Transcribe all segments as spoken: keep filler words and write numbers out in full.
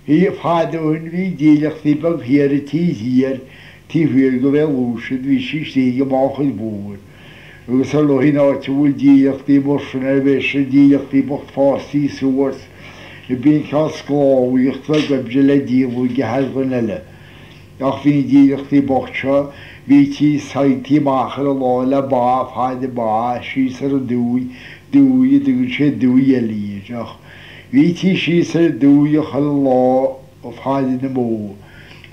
Bha fada o shin, bha dìlleachdaidh beag thiar, an taigh thiar, taigh thiar gu bheil lùisean, bha sin a' tighinn a-mach air bòrd. Agus air leth an àite a bheil dìlleachdaidh mar sin, a bheil sin dìlleachdaidh bochd fàsta suas, a bhith a' sglàbhadh, ach bha gu bhith le dìleadh gu h-àraidh gun eile. Ach bha an dìlleachdaidh bochd seo, bha i a' tighinn a-mach air an là le bàth, fada bàth, sìos air an dùthaich, dùthaich, a' dol gu dùthaich eile, ach bha i a' tighinn sìos air an dùthaich a h-uile là, fada na mò.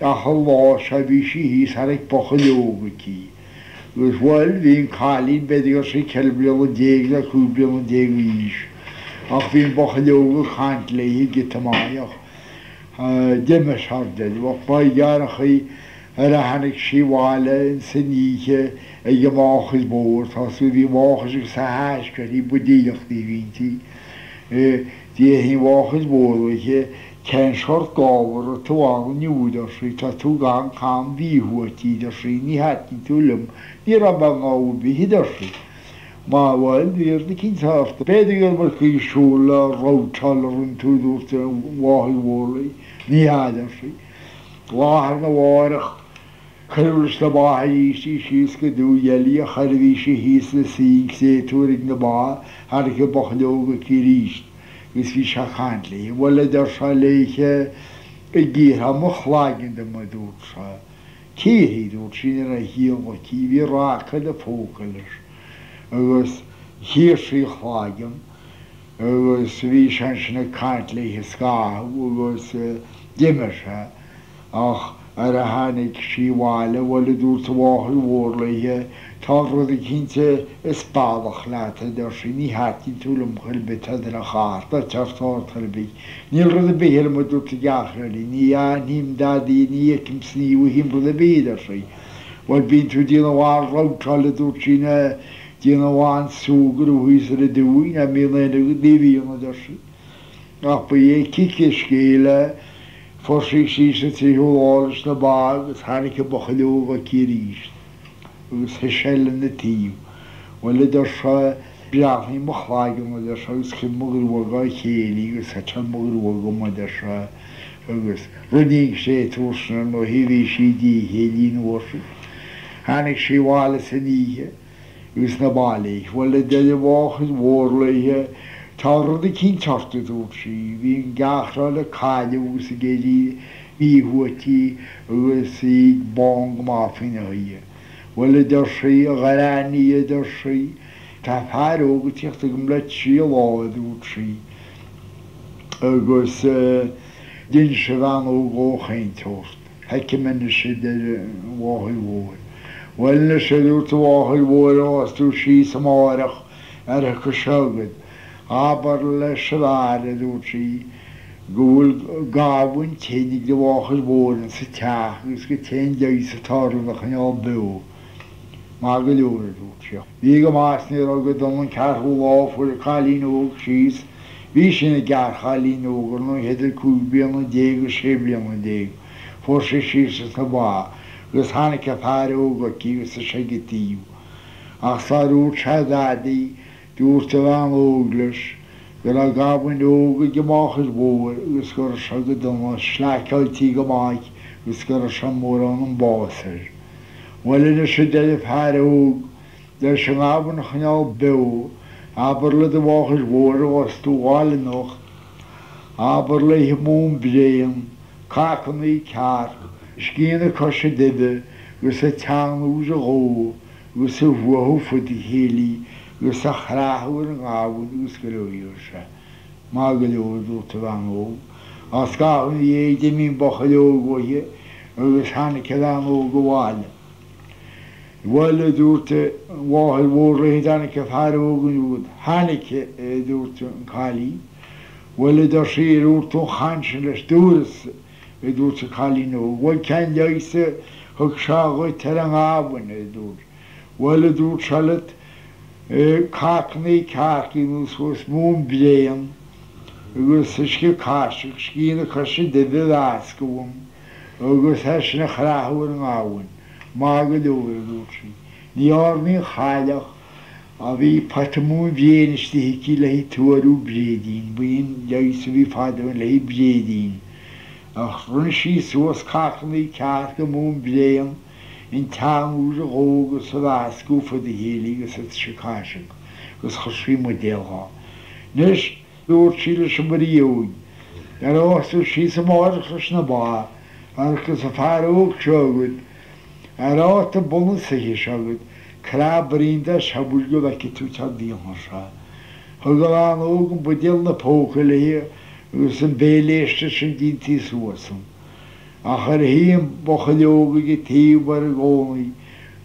Ach an là seo bha i sìos, thàinig bochaileog aice. Agus uill, bha an cailín, b' fheudar gur e sin ceithir bliadhna deug no còig bliadhna deug a dh'aois. Ach bha am bochaileog a' cantainn leatha gu tàmaideach, eh, dè mar a tha thu, ach b' e gearradh a chaidh air a thàinig sibh bhaile anns an oidhche a-mach air bòrd, tha sibh a' mòchadh agus a' taisteal ri bu dìlleachdaidh a bhith innte. Eh, dè tha am bochaileog a' ciallachadh, càit an seòrsa gàbhaidh a tha thu ann an-diugh, a dh'aindeoin, tha thu gan cam bhìdh uait, a dh'aindeoin, nì thàinig thu leam, nì ràdh beag a bhith, a dh'aindeoin. Ma uill, bha iad a' ciallachadh, b' fheudar gu robh mi a' cur siùil le rabhadh tàilleir an turas a dh'fhàg am bochaileog, nì thàinig thu. Làthair na bhàrach, cuiridh sinn na bàthaich a-rithist sìos gu dùthaich eile, a chur a-rithist sìos le sìnc, 's e tuaireadh na bàthaich, thàinig am bochaileog aice a-rithist, agus bha i a' cantainn leatha. Uill, a dh'aindeoin, leithid, a dh'iarr mo chlagan dhomh, a dh'aindeoin. Cò a dh'fheuch, a dh'aindeoin, sin a dh'iarr mi, bha i a' ràdh gu bheil fòcaireachd. Agus dh'iarr i a chlagan, agus bha i an sin a' cantainn leatha sgàth, agus, eh, dh'imich i. Ach nuair a thàinig sibh bhaile, uill, a dh'aindeoin, am bochaileog leatha, tha an rud cinnteach, is balach leat, a dh'aindeoin, nì thàinig thu leam, chan eil bith, tha thu na chàirdeas, tha thu na chàirdeas, chan eil bith. Nì rud a bhith leam, a dh'aindeoin, gach rud, nì a, nì mi dad i, nì a chum snìomh, nì rud a bhith, a dh'aindeoin. Uill, bidh thu a' dèanamh a' bhàrr rabhadh tàilleir, a dh'aindeoin, dèanamh a' bhàrr sùgradh shuas air an dùthaich, no mi an aon rud a bhith, a dh'aindeoin. Ach b' e cic an sgèile, phòs i sìos an taigh-òsta leis na bàthaich agus thàinig am bochaileog aice a-rithist. Agus shuidh i leis an taigh. Uill, a dh'aindeoin, bhreathnaich mo chlagan, a dh'aindeoin, agus chuir mo ghruag a chèilidh, agus thug mo ghruag dhomh, a dh'aindeoin, agus rinn i an seo turas na, no, bha i a' dol dhan chèilidh an uair sin. Thàinig sibh bhaile san oidhche, agus na bàthaich. Uill, a dh'aindeoin, am bochaileog leatha, tha an rud cinnteach, a dh'aindeoin, bha i gach latha le cailleadh agus a' gèilidh bhìdh uait, agus i bong gu math fhèin a h-uile. Uill, a dh'aindeoin, a ghranaidh, a dh'aindeoin, tha fear òg a' teachd thugam le trì latha, a dh'aindeoin. Agus, eh, dh'innse a' bhean òg a' chainnt ort. Thèid mi a-nis, a dh'aindeoin, a bhochaileog. Uill, a-nis, a dh'aindeoin, a bhochaileog, a-nis, tha thu sìos a-màireach air a' chois agad. Abair leis a' bhàrr, a dh'aindeoin, gu bheil gàbhaidh teine do bhochaileog anns an teach, agus gun teine leis an tarlach a' choinneal beò. Math gu leòr, a dh'aindeoin. Bha gu math snog, agus an ceathramh latha, fuair a' chailín òg sìos. Bha i sin, a' gheàrr-chailín òg, air neo eadar còig bliadhna deug agus sia bliadhna deug. Phòs i sìos anns na bàthaich, agus thàinig am fear òg aice agus a' seinn gu taobh. Ach 's ann a rinn i a dhadaidh, dh'fhaodadh a bhean òg leis, gun robh gàbhaidh òg aig a' bhochaileog, agus gun robh seo gu dona, sleagh-coillteachaidh gu math, agus gun robh seo mòran nam bàs air. Uill, a-nis, a dh'aindeoin, am fear òg, leis a' ghàbhaidh a' choinneal beò, abair leis a' bhochaileog, a-nis, a dh'fhalbh a-nochd, abair leis am bùm bréan, cacanach cearc, sgian a' cois an taobh, agus an t-seann ùir a dhó, agus a' fuathadh fad a' chèilidh, agus a' chrathadh air an gàbhaidh, agus gu robh i air seo. Math gu leòr, a dh'aindeoin, a bhean òg. Agus gach uair a dh'èisteadh am bochaileog uaithi, agus thàinig a' bhean òg a-bhaile. Uill, a dh'aindeoin, a bhochaileog, thàinig am fear òg an-diugh, thàinig, a dh'aindeoin, an cailín. Uill, a dh'aindeoin, a dh'aindeoin, chan eil sinn leis, thuirt, a dh'aindeoin, an cailín òg. Uill, ceann leigheas, thug seo dhuinn air an gàbhaidh, a dh'aindeoin. Uill, a dh'aindeoin, seo leat, eh, cacanach cearc, ùr, suas, bùm bréan, agus uisge caiste, sgian a' cois an taobh a dh'fhàs thu ann, agus tha sin a' crathadh air an gàbhaidh. Math gu leòr, a dh'aindeoin. Nì òrain chailleach, a bhith pota mùn bhréin a-staigh aici le haghaidh tuar bhréidín, bha i an leigheas a bhith fada leis a' bhréidín. Ach rinn sinn suas cacan ceart gu mòr am bliadhna, an t-seann ùir a dh'fhàg sinn a' bhàsgadh far a chèile agus a' tighinn a-steach, agus chuir sinn buidheann dha. A-nis, thuirt sinn leis a' bhritheamhan, an robh sibh sìos a-màireach leis na ba, agus am fear òg seo agad, an robh thu bunasach seo agad, crath-bhruidhinn dha, shaoil gu bheil thu ceart an-diugh an seo. Thug a bhean òg am buidheann na pòca leatha, agus am bèile èisdeil sin dh'ionnsaigh suas ann. Ach nuair a thill am bochaill òg gu taobh ar a' chòmhnaidh,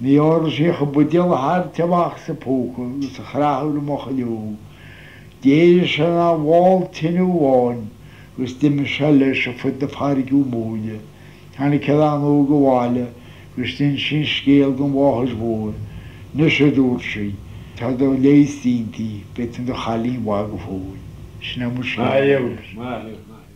nì oirre sìos am buidheann a tharraing a-mach sa phòca agus a chrathadh am bochaill òg. Dh'èirich e na bhall tionndaidh bhàn, agus dh'imich e leis air feadh na farraige mhòire. Thàinig a bhean òg abhaile, agus dh'inns sinn an sgeul dhan bhochaill mhòr. A-nis, a thuirt sinn, tha do leigheas d' innte, b' fheudar do chailín mhath a dhol fodha. Sin e mar sin. Math fhèin, math fhèin, math fhèin.